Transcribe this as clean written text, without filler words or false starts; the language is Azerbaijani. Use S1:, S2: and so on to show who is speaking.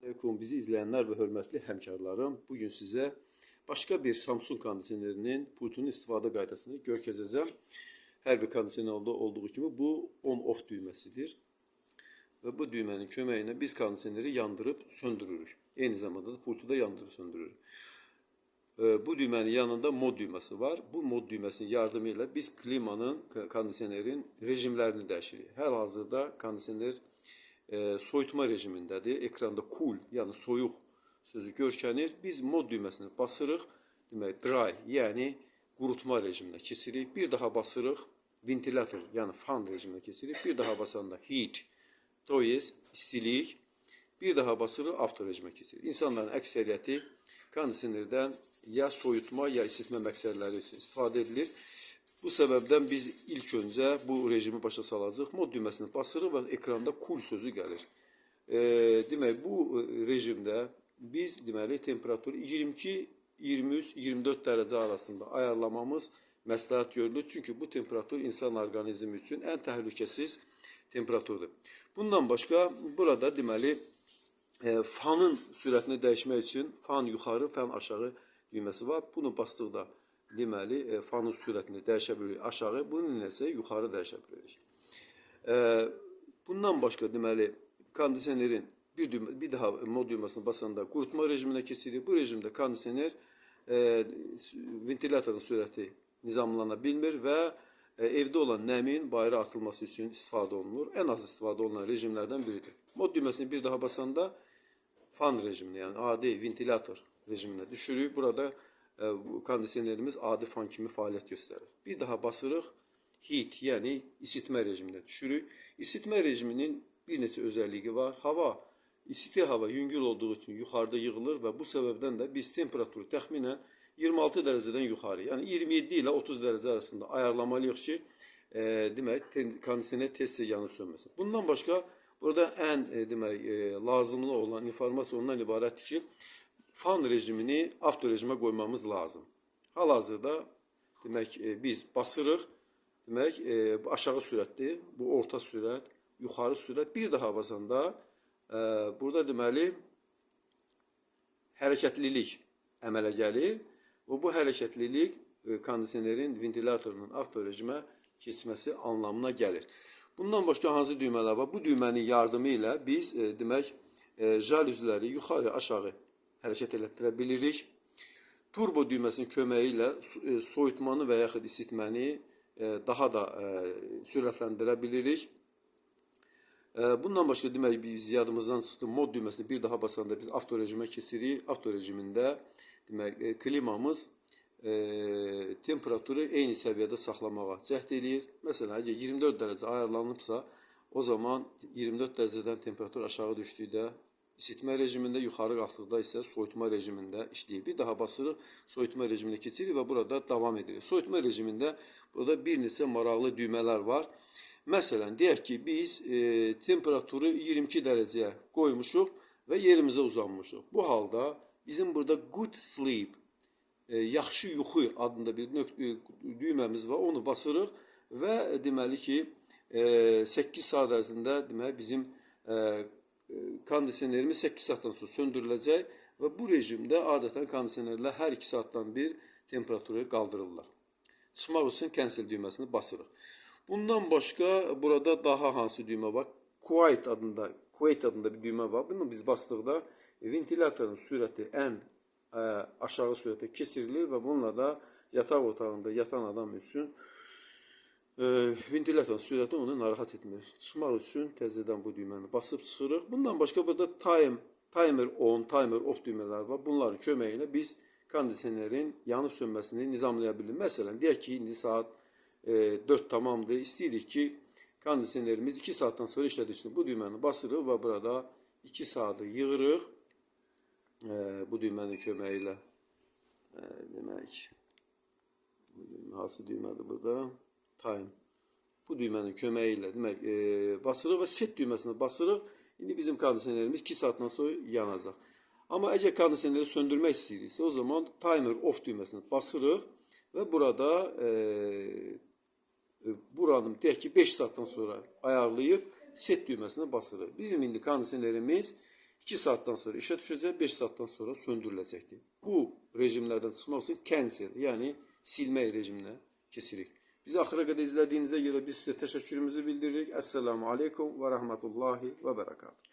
S1: Aleyküm bizi izleyenler ve hörmətli həmkarlarım. Bugün sizə başqa bir Samsung kondisionerinin pultunun istifadə qaydasını görkəzəcəm. Hər bir kondisionerdə olduğu kimi bu on-off düyməsidir. Və bu düymənin köməyi ilə biz kondisioneri yandırıb söndürürük. Eyni zamanda da pultu da yandırıb söndürürük. Bu düymənin yanında mod düyməsi var. Bu mod düyməsinin yardımı ilə biz klimanın, kondisionerin rejimlərini dəyişirik. Hal-hazırda kondisioner soyutma rejimindədir. Ekranda cool, yəni soyuq sözü görkənir. Biz mod düyməsini basırıq. Demək dry, yəni qurutma rejiminə keçirik. Bir daha basırıq. Ventilator, yəni fan rejiminə keçirik. Bir daha basanda heat, to есть istilik. Bir daha basırıq, avto rejimə keçirik. İnsanların əksəriyyəti kondisionerdən ya soyutma, ya isitmə məqsədləri üçün istifadə edilir. Bu səbəbdən biz ilk öncə bu rejimi başa salacağıq. Mod düyməsini basırıq və ekranda cool sözü gəlir. Demək bu rejimdə biz deməli temperaturu 22, 23, 24 dərəcə arasında ayarlamamız məsləhət görülür. Çünki bu temperatur insan orqanizmi üçün ən təhlükəsiz temperaturdur. Bundan başqa burada deməli fanın sürətini dəyişmək üçün fan yuxarı, fan aşağı düyməsi var. Bunu basdıqda deməli fanın sürətini dəyişə bilirik aşağı, bununla isə yuxarı dəyişə bilirik. Bundan başqa deməli kondisionerin bir düymə, bir daha mod düyməsini basanda qurutma rejiminə keçirik. Bu rejimdə kondisioner ventilatorun sürəti nizamlana bilmir və evdə olan nəmin bayıra atılması üçün istifadə olunur. Ən az istifadə olunan rejimlərdən biridir. Mod düyməsini bir daha basanda fan rejiminə, yəni adi ventilator rejiminə düşürük. Burada bu kondisionerimiz adi fan kimi fəaliyyət göstərir. Bir daha basırıq, heat, yəni isitmə rejiminə düşürük. İsitmə rejiminin bir neçə özəlliyi var. İsti hava yüngül olduğu üçün yuxarıda yığılır və bu səbəbdən də biz temperaturu təxminən 26 dərəcədən yuxarı, yəni 27 ilə 30 dərəcə arasında ayarlamalıyıq ki, demək kondisioner tez-tez yanıb sönməsin. Bundan başqa burada ən demək lazımlı olan informasiya ondan ibarətdir ki, fan rejimini avto rejimə qoymamız lazım. Hal-hazırda demək biz basırıq, demək bu aşağı sürətdir, bu orta sürət, yuxarı sürət. Bir daha basanda burada deməli hərəkətlilik əmələ gəlir və bu hərəkətlilik kondisionerin ventilatorunun avto rejimə keçməsi anlamına gəlir. Bundan başqa hansı düymələr var? Bu düymənin yardımı ilə biz demək jalüzləri yuxarı aşağı hərəkət elətdirə bilirik. Turbo düyməsinin köməyi ilə soyutmanı və yaxud isitməni daha da sürətləndirə bilirik. Bundan başqa demək biz yadımızdan çıxdı, mod düyməsini bir daha basanda biz avto rejimə keçirik. Avto rejimində demək klimamız temperaturu eyni səviyyədə saxlamağa cəhd eləyir. Məsələn, əgər 24 dərəcə ayarlanıbsa, o zaman 24 dərəcədən temperatur aşağı düşdükdə isitmə rejimində, yuxarı qalxdıqda isə soyutma rejimində işləyir. Bir daha basırıq, soyutma rejiminə keçirik və burada davam edirik. Soyutma rejimində burada bir neçə maraqlı düymələr var. Məsələn, deyək ki, biz temperaturu 22 dərəcəyə qoymuşuq və yerimizə uzanmışıq. Bu halda bizim burada good sleep, yaxşı yuxu adında bir düyməmiz var. Onu basırıq və deməli ki, 8 saat ərzində deməli bizim kondisionerimiz 8 saatdan sonra söndürüləcək və bu rejimdə adətən kondisionerlər hər 2 saatdan bir temperaturu qaldırırlar. Çıxmaq üçün cancel düyməsini basırıq. Bundan başqa burada daha hansı düymə var? Quiet adında bir düymə var. Bunu biz basdıqda ventilatorun sürəti ən aşağı sürətə keçirilir və bununla da yataq otağında yatan adam üçün ventilatorun sürəti onu narahat etmir. Çıxmaq üçün təzədən bu düyməni basıb çıxırıq. Bundan başqa burada timer on, timer off düymələri var. Bunların köməyi ilə biz kondisionerin yanıb sönməsini nizamlaya bilirik. Məsələn, deyək ki, indi saat 4 tamamdır. İstəyirik ki, kondisionerimiz 2 saatdan sonra işə düşsün. Bu düyməni basırıq və burada 2 saatı yığırıq. Bu düymənin köməyi ilə demək bu düymə, hansı düymədir burada? Time. Bu düymənin köməyi ilə demək basırıq və set düyməsini basırıq. İndi bizim kondisionerimiz 2 saatdan sonra yanacaq. Amma əgər kondisioneri söndürmək istəyiriksə, o zaman timer off düyməsini basırıq və burada buranın deyək ki, 5 saatdan sonra ayarlayıb set düyməsini basırıq. Bizim indi kondisionerimiz 2 saatdan sonra işə düşəcək, 5 saatdan sonra söndürüləcəkdir. Bu rejimlərdən çıxmaq üçün cancel, yəni silmək rejiminə keçirik. Bizi axıra qədər izlədiyinizə görə biz sizə təşəkkürümüzü bildiririk. Əssalamu aleykum və rəhmətullahi və bərəkatuhu.